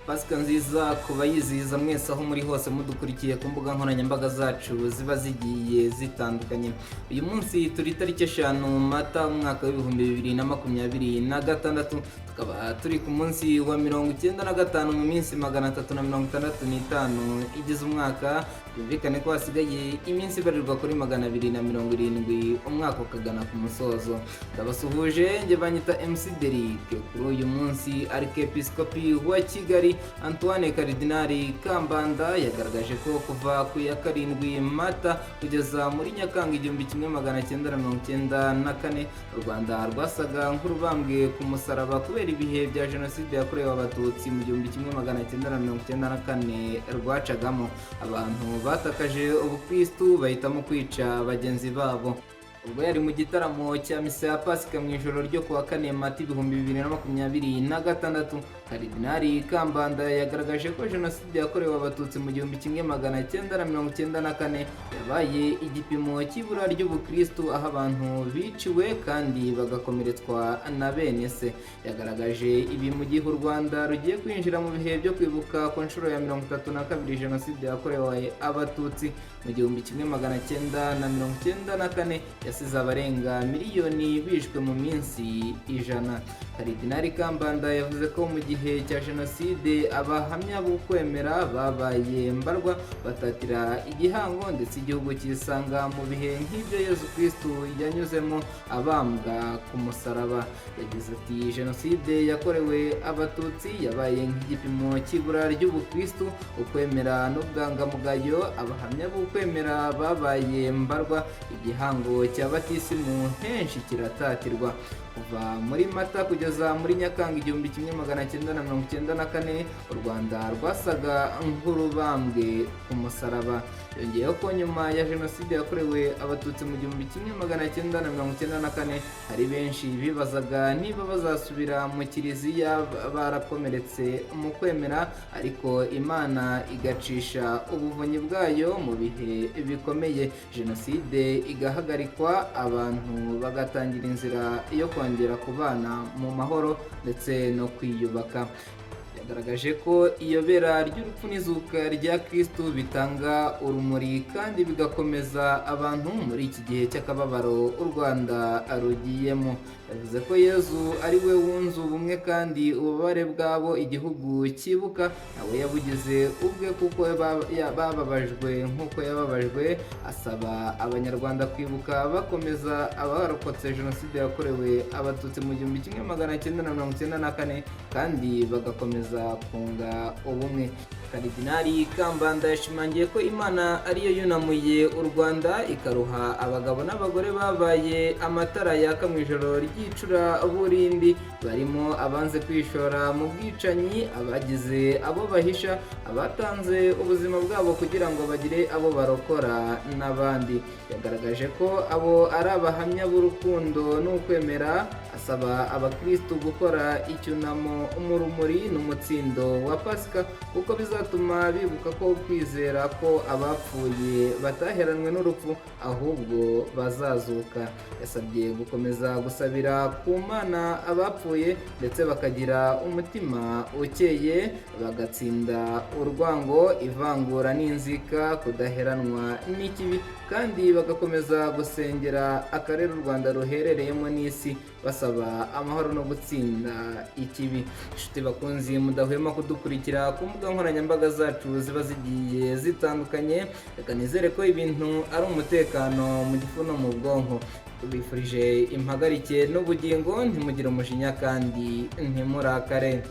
Pasika nziza ku bayizihiza mwese aho muri hose mudukurikiye ku mbuga nkoranyambaga zacu ziba zigiye zitandukanye. Uyu munsi turi itariki 5 Mata, umwaka wa 2026, tukaba turi ku munsi wa 95 mu minsi 365 igize umwaka. Byumvikane ko hasigaye iminsi ibarirwa kuri 270 umwaka ukagana ku musozo. Ndabasuhuje, njye banyita MC Derrick. Kuri uyu munsi, Arikepiskopi wa Kigali Antoine Karidinali Kambanda yagaragaje ko kuva ku ya 7 Mata kugeza muri Nyakanga 1994, u Rwanda rwasaga nk'urubambwe ku musaraba kubera ibihe bya Jenoside yakorewe Abatutsi mu 1994 rwacagamo. Abantu batakaje ubukristu, bahitamo kwica bagenzi babo. Ubwo yari mu gitaramo cya misa ya Pasika mu ijoro ryo kuwa 4 Mata 2026, Karidinali Kambanda yagaragaje ko Jenoside yakorewe Abatutsi mu 1994 yabaye igipimo cy'ibura ry'ubukristu, aho abantu biciwe kandi bagakomeretswa na bene se. Yagaragaje ibi mu gihe u Rwanda rugiye kwinjira mu bihe byo kwibuka ku nshuro ya 32 Jenoside yakorewe Abatutsi mu 1994, yasize abarenga miliyoni bishwe mu minsi 100. Karidinali Kambanda yavuze ko mu gihe cya Jenoside abahamya b'ukwemera babaye mbarwa, batatira igihango, ndetse igihugu cyisanga mu bihe nk'ibyo Yezu Kristu yanyuzemo abambwa ku musaraba. Yagize ati: "Jenoside yakorewe Abatutsi yabaye nk'igipimo cy'ibura ry'ubukristu, ukwemera n'ubwangamugayo. Abahamya b'ukwemera babaye mbarwa, igihango cya batisimu henshi kiratatirwa." Kuva muri Mata kugeza muri Nyakanga 1994, u Rwanda rwasaga nk'urubambwe ku musaraba. Yongeyeho ko nyuma ya Jenoside yakorewe Abatutsi mu 1994, hari benshi bibazaga niba bazasubira mu kiliziya barakomeretse mu kwemera, ariko Imana igacisha ubuvunyi bwayo mu bihe bikomeye, Jenoside igahagarikwa, abantu bagatangira inzira yo kongera kubana mu mahoro ndetse no kwiyubaka. Yagaragaje ko iyobera ry'urupfu n'izuka rya Kristu bitanga urumuri kandi bigakomeza abantu muri iki gihe cy'akababaro u Rwanda rugiyemo. Yavuze ko Yezu ari we wunze ubumwe, kandi ububabare bwabo igihugu cyibuka nawe yabugize ubwe, kuko bababajwe nk'uko yababajwe. Asaba Abanyarwanda kwibuka bakomeza abarokotse Jenoside yakorewe Abatutsi mu 1994, kandi bagakomeza kunga ubumwe. Karidinali Kambanda yashimangiye ko Imana ariyo yunamuye u Rwanda, ikaruha abagabo n'abagore babaye amatara yaka mu ijoro ry'icuraburindi, barimo abanze kwishora mu bwicanyi, abagize abo bahisha, abatanze ubuzima bwabo kugira ngo bagire abo barokora n'abandi. Yagaragaje ko abo ari abahamya b'urukundo n'ukwemera, asaba abakristu gukora icyunamo mu rumuri n'umutsindo wa Pasika, kuko bizatuma bibuka ko kwizera ko abapfuye bataheranwe n'urupfu, ahubwo bazazuka. Yasabye gukomeza gusabira ku Mana abapfuye, ndetse bakagira umutima ukeye, bagatsinda urwango, ivangura n'inzika, kudaheranwa n'ikibi, kandi bagakomeza gusengera akarere u Rwanda ruherereyemo n'isi, basaba amahoro no gutsinda ikibi. Inshuti bakunzi mudahwema kudukurikira ku mbuga nkoranyambaga zacu ziba zigiye zitandukanye, reka nizere ko ibintu ari umutekano mu gifu no mu bwonko. Tubifurije impagarike n'ubugingo, ntimugire umujinya kandi ntimurakare.